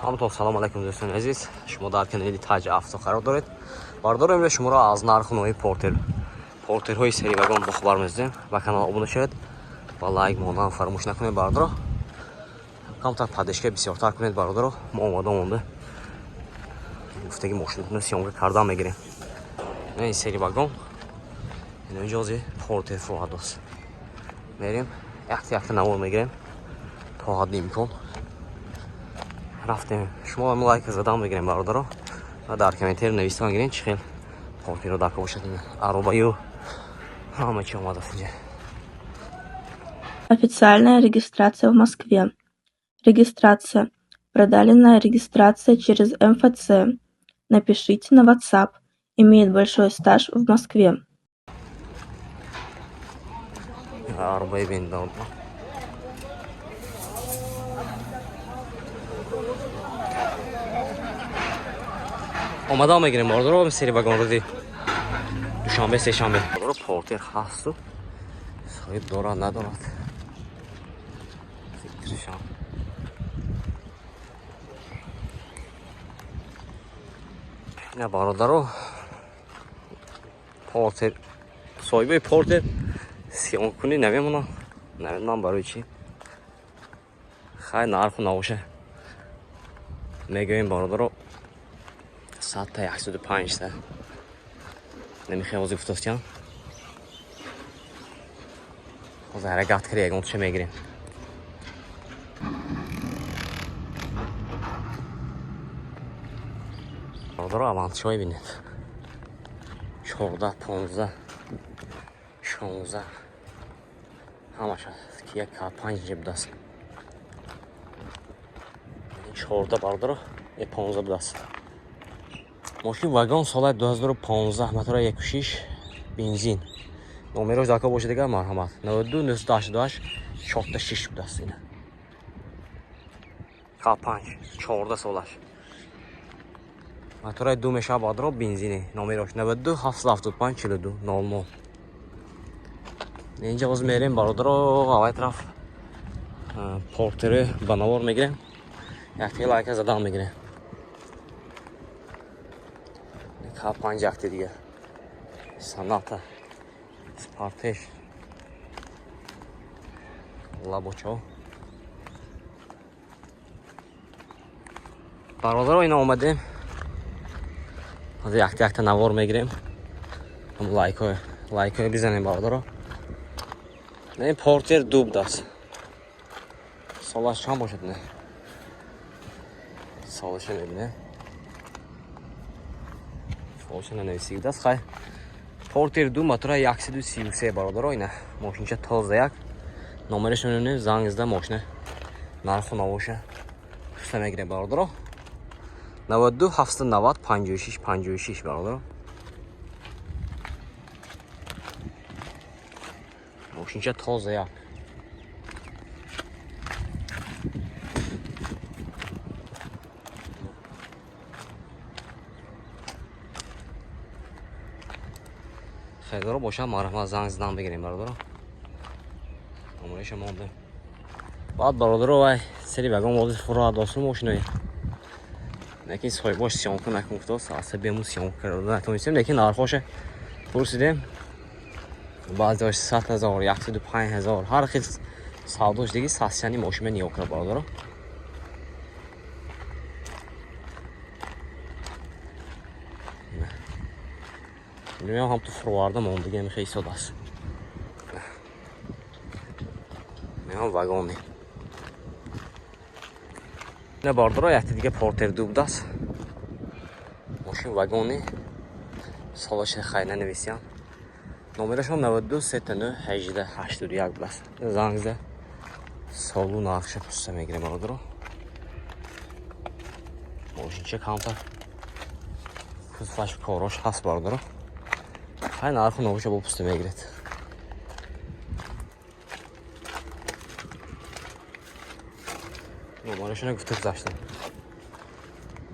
Ҳаматон салом алайкум, дӯстони азиз. Шумо дар канали Таҷ Авто қарор доред. Бардорем имрӯз шуморо аз нарху нои портерҳои сери вагон бохабар мезидем. Ба канал обуна шавед ва лайк мондан фаромӯш накунед, бардоро. Камтар поддержка бисёртар кунед, бардоро. Мо омада монда гуфтаги мошинатонро съёмка кардан мегирем. Ин сери вагон инҷо ҳозир портер фуҳадост. Мерем якта якта навор мегирем то ҳадди имкон. Рафтем, шумо ҳам лайк задан мегирем, бародаро, ва дар комментарио нависта мегирем, чӣ хел портеро дар бошад. Аробаю ҳама чи омадааст инҷа. Официальная регистрация в Москве. Регистрация. Продленная регистрация через МФЦ. Напишите на WhatsApp. Имеет большой стаж в Москве. Арабайı bindi orada. Омада мегирем, бародаро, сери вагон рӯзи душанбе, сешанбе. Бародаро, портер ҳасту соҳиб дорад, надорад, фикришам. Ина, бародаро, портер, соҳибои портер съёмкунӣ намемонам, намедонам барои чӣ. Хай, нарху набоша мегӯем, бародаро, 100-та 105-та намехоҳем. Ҳозир гуфтостиям, ҳозир ҳаракат карда ягонташа мегирем. Бародаро, авантчиҳое бинед, 14, 15, 16, ҳамаш ки як панҷ инҷа будааст. 14, бародаро, 15 будааст. Мошин вагон, соли 2015, мотора 1.6, бензин. Номерош дака бошад дигар, марҳамат. 92 988 4 6 будааст. Ина К5, 14 солаш, мотораи ду мешавад, бародаро, бензини. Номерош 92 775 42 00. Инҷа боз мерем, бародаро, аввай тараф портеры ба навор мегирем, яктига лайка задан мегирем. К5, якти дига Соната, Спартеш, лабочо. Бародаро, ина омадем, ҳозир якта якта навор мегирем. Лайкҳое, лайкҳое бизанем, бародаро. Не, портер ду будааст. Солаш чанд бошад? Не, солаша мебинем, солаша нанависӣ будааст. Хай, портер ду, мотора 133, бародаро. Ина мошинча тоза як. Номерашо мебинем, занг зада мошина нарху навоша пуста мегирем, бародаро. 92 790 56 56, бародаро. Мошинча тоза як. Харидоро бошад, марҳамат, занг задан бигирем, бародаро. Номераша мондем. Баъд, бародаро, вай сери вагон вози фуроад осу мошинои, лекин соҳибош съёмка накун гуфтааст. Асабему съёмка карда натонистем, лекин нархоша пурсидем. Баъзеош 100 000, 105 000, ҳар хел савдош диги. Сасяни мошина нигоҳ кунад, бародаро. Инам ҳам ту фуроварда мондагӣ, ҳамихе истодааст. Инам вагони. Ина, бародаро, якти дига портер ду будааст. Мошин вагони, солаша хай нанависиям. Номерашон 92 39 18 81 будааст. Занг зада солу нархша пурса мегирем, бародаро. Мошинча камтар кузоваш корош ҳаст, бародаро. Хай, нарху навоша бо пуста мегиред. Номерашона гуфта гузаштам,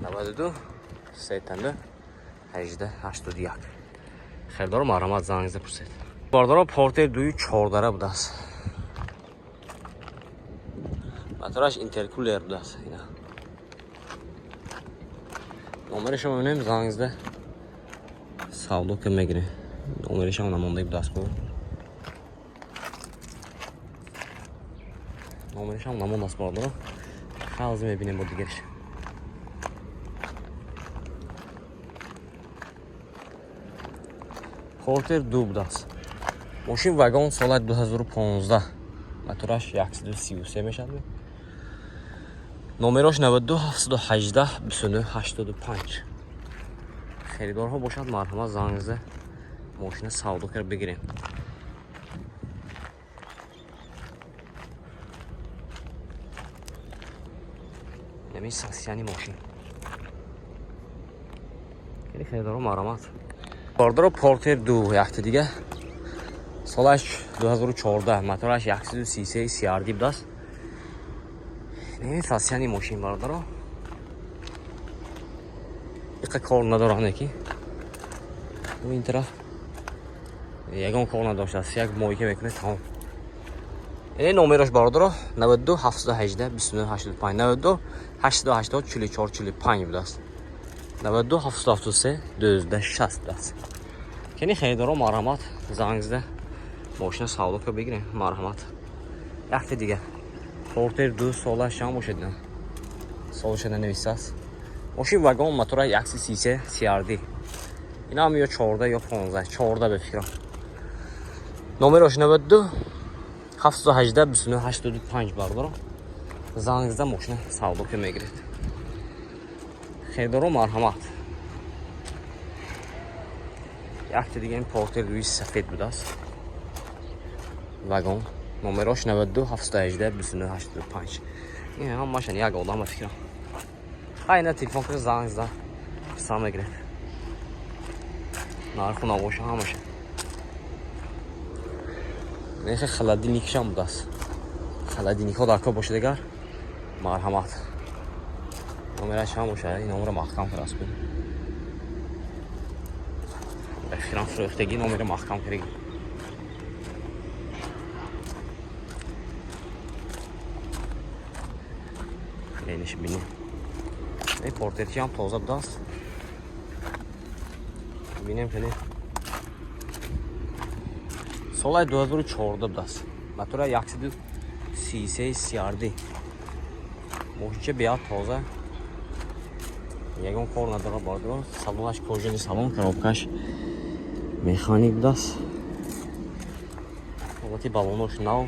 92 39 18 81. Харидоро, марҳамат, занг зада пурсед, бародаро. Портер дуи чордара будааст, мотораш интеркулер будааст. Ина. Номерашо мебинем, занг зада савдо ки мегирем. Номерашам намондаи будааст ку. Номерашам намондааст, бародаро. Ҳозир мебинем бо дигарш. Портер 2 будааст. Мошин вагон, соли 2015. Мотораш 133 мешавад. Номерош 92 718 29 85. Харидорҳо бошад, марҳамат, занг зада мошина савдо карда бигирем. Инами состояние мошин. Хеле харидорҳо, марҳамат. Бародаро, Портер 2 якта дига. Солаш 2014, мотораш 133 CRD будааст. Инами состояние мошин, бародаро. Иқа кор надоранд ки. Ин тараф ягон кор надоштааст. Як мойка мекунед, тамом. Ин номерош, бародаро, 92 718 29 85, 92 880 44 45 будааст. 92 773 12 60 будааст. Кени харидоро, марҳамат, занг зада мошина савдо ка бигирем, марҳамат. Якта дига. Портер 2, солаш чанд бошад ина? Солаша нанависааст. Мошин вагон, мотора 133 CRD. Ина ҳам ё 14 ё 15, 14 ба фикрам. Номерош 92 718 29 85, бародаро. Занг зада мошина савдо ка мегиред. Харидоро, марҳамат. Якта дига ин Портер 2 сафед будааст. Вагон. Номерош 92 718 29 85. Ин ҳамашан як одам ба фикрам. Ха, ина телефон кунед, занг зада писам мегиред. Нарху навоша ҳамаша. Нехе холодильникшам будааст. Холодильникҳо дар кор бошад агар, марҳамат. Номераш чанд бошад? Ин номера маҳкам кардааст ку. Ба фикрам, фурӯхтагӣ номера маҳкам кардагӣ. Инаш бинем. Ин портерчи ҳам тоза будааст. Бинем кани. Солаи 2014 будааст. Мотора 133 CRD. Мошинча беҳад тоза. Ягон кор надорад, бародаро. Салонаш кожаный салон, коробкаш механик будааст. Ҳолати баллонош нав.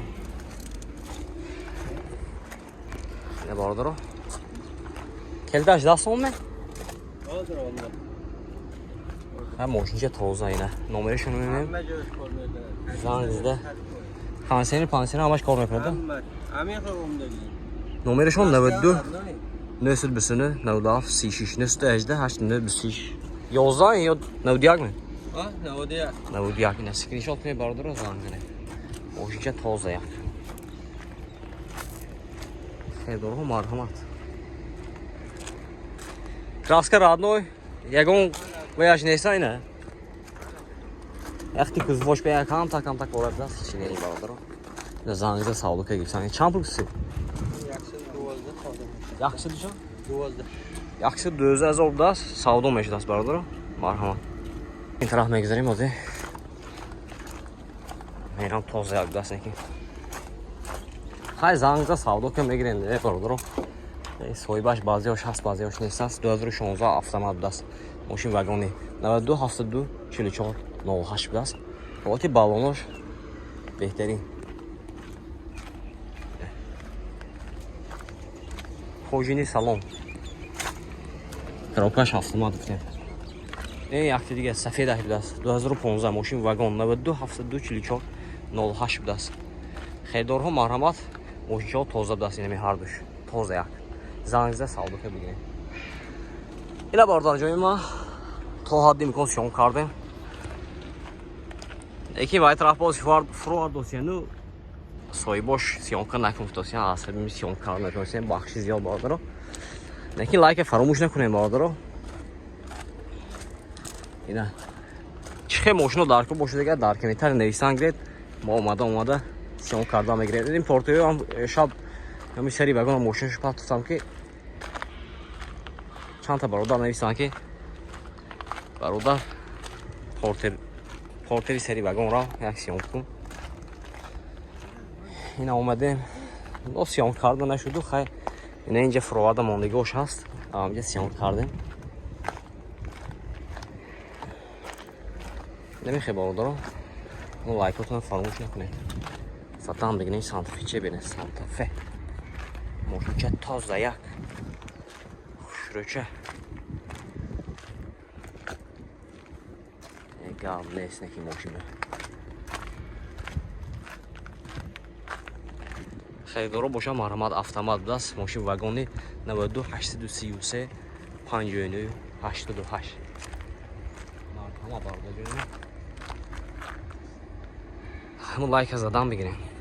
Ина, бародаро. Келташ даст ме? Ҳа, мошинча тоза ина. Номерашро мебинем. Занг зада. Кондиционер, кондиционер ҳамаш кор мекунад, да? Номерашон 92 929 97 36, 918 89 26. 11 ё 91 ме? 91. 91. Ина скриншот кунед, бародаро, занг занед. Мошинча тоза як. Харидорҳо, марҳамат. Краска родной, ягон ваяш неста ина. Яхти кузовош ба камта камта кор будааст, чи не, бародаро. Ина занг зада савдо ка гирифтан. Чанд пул киси? 112. 100 чанд? 12. 112 ҳазор будааст, савдо мешудааст, бародаро. Марҳамат. Ин тараф мегузарем ҳозир. Мерам, тоза як будааст неки. Хай, занг зада савдо ка мегирем, бародаро. Соҳибаш баъзеҳош ҳаст, баъзеҳош нест аст. 2016, автомат будааст. Мошин вагони 92 72 44 08 будааст. Ҳолати баллонош беҳтарин. Кожаный салон. Коробкаш автомат гуфтем. Якти дига сафедаш будааст. 2015, мошин вагон, 92 72 44 08 будааст. Харидорҳо, марҳамат, мошинчаҳо тоза будааст, инами ҳардуш. Тоза як. Занг зада савдо ка бигирем. Ина, бародарҷони ма, то ҳадди имкон съём кардем. Лекин вай тараф боз фурӯвардосияну соҳибош съёмка накун гуфтосиян, асаби съёмка карда натонистем, бахши зиёд, бародаро. Лекин лайка фаромӯш накунем, бародаро. Ина чӣ хел мошино дар кор бошад агар, дар комментарий нависан гиред, мо омада омада съём карда мегирем. Ин портоҳо ҳам шаб ҳами сари вагона мошинашо партофтам ки Чандта бародар нависанд, ки бародар, Портер, Портери сери вагонро як съёмка кун. Ина омадем, но съёмка карда нашуду. Хай, ина инҷа фуроварда мондагиҳош ҳаст, инҷа съёмка кардем. Намехе, бародаро, лайкотона фаромӯш накунед. Сатан бигинем, Сантафе че бинед, Сантафе мошинча тоза, як хушрӯча, гап нест. Неки мошина харидоро боша, марҳамат. Автомат будааст мошин, вагони 92 833 59 88. Марҳамат, бародарҷонам, ҳамун лайка задан бигирем.